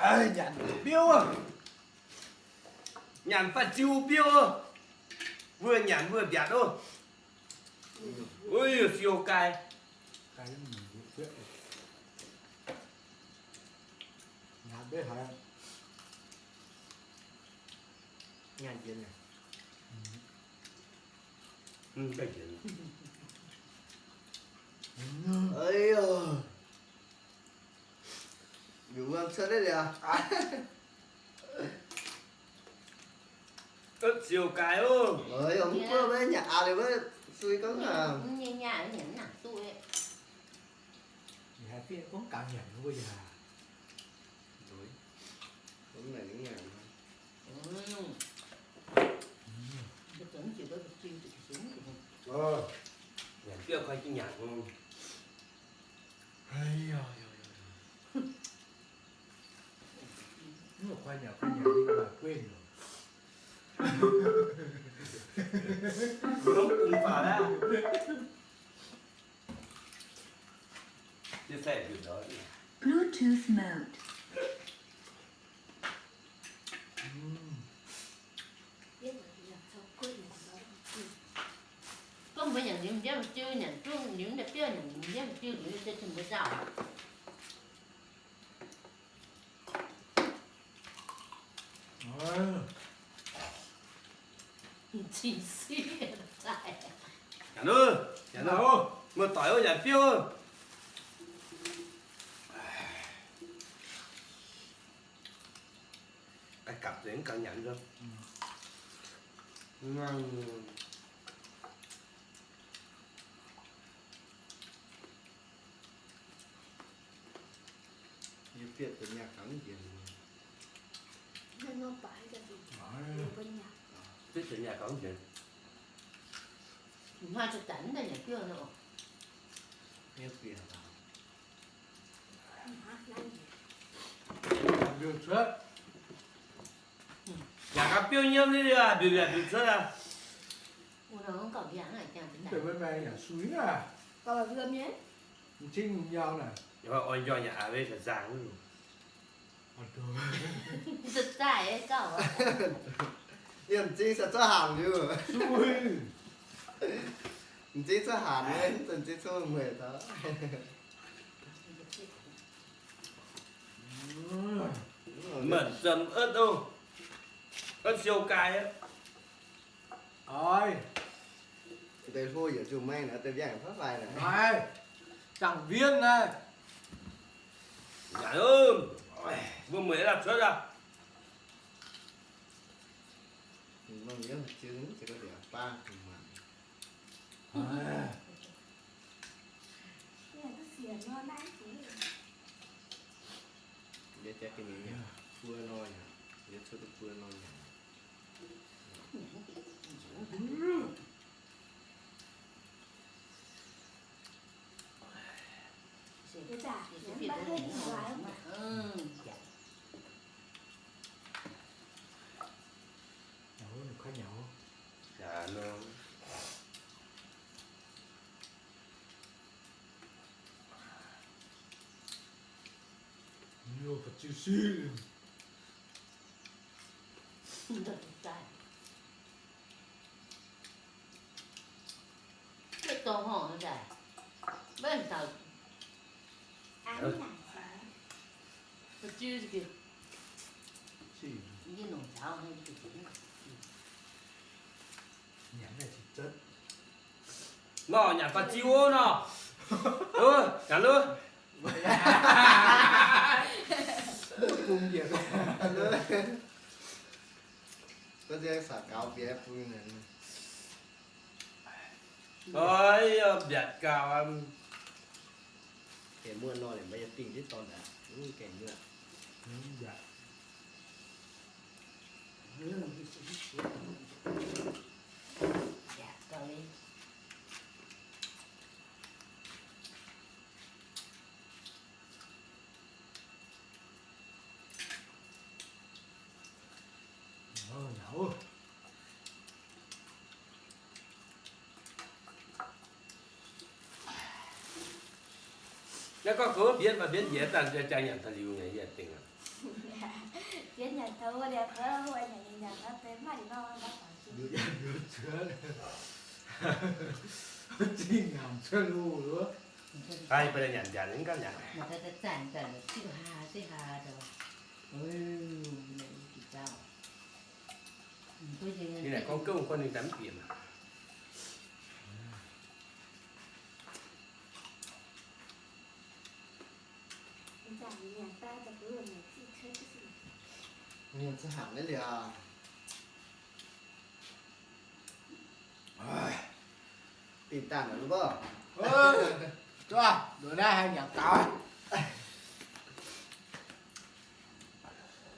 Nyanc biouv, nyanc faah-ziu biouv, mbuo nyanc mbuo mbiatc oc. Uiv, siou gai. Siou gai oc. Mv buov maiv nyanc aqv liuz maiv sui gorngv aqv. Nyanc biouv koi jienv nyanc. Bluetooth mode. Gorngv mbuo nyanc liuz mbienv maiv diuv, nyanc zungv liuz mv deix biouv nyanc liuz mbienv maiv diuv liuz se tin mbuo nzauh. Muoz-doic, muoz-doic oc, nyanc biouv. Gapv nzengc mv ganh nyanc. Yie bieqc deix nyaah gauh njiec. Bieqc deix nyaah gauh njiec. Yaac gauh biouv nyiemv ni, mbiuh mbiatc mbiuh cuotv aqv. Mv deix maiv maaih yaac sui aqv. M'zing yaac nzang. Yie m'zing se zorqv hanc liuz. M'zing cuotv hanc nyei, m'zing cuotv mueic taux. Mv baac zem aqv, oc, aqv siou gai aqv. Oix. Deix hlo yietc nzunc mengh naaiv deix mbiaangc fai fai naaic. Naaiv, zaangc mbienv naaiv. Nyanc oc. Mbuo mueic la'cuotv aqv. Mbuo mienh zingh zingh ga'ndiev baav mangc. Yie jaax ga'mienh buo nor yaac, yie cuotv duqv buo nor yaac. Nor nyanc faah-ziu nor. Nyanc lu. Mbiatc gauh. Gaengh muoqv nor, maiv yietc dingh ndiev dorn aqv. Gaengh muoqv. Naaiv gorngv goux mbienv, mbienv njiec daaih jaa nyanc daaih liuz nyei, yie dingh aqv. Bienv nyanc taux wuov liuz, nyanc nyanc nyanc nor, deix maaih liuz nor, zingh nyanc cuotv hlo. Aa, mbuo nyanc nyanc mv ganh nyanc. Ninh naaic gorngv gouv, gorngv ninh daaih mv bieqc maah. Mienh za'hnangc naaiv liuz, dinh daaih nor mbuo, zuov nduov naaiv haih nyanc gaux.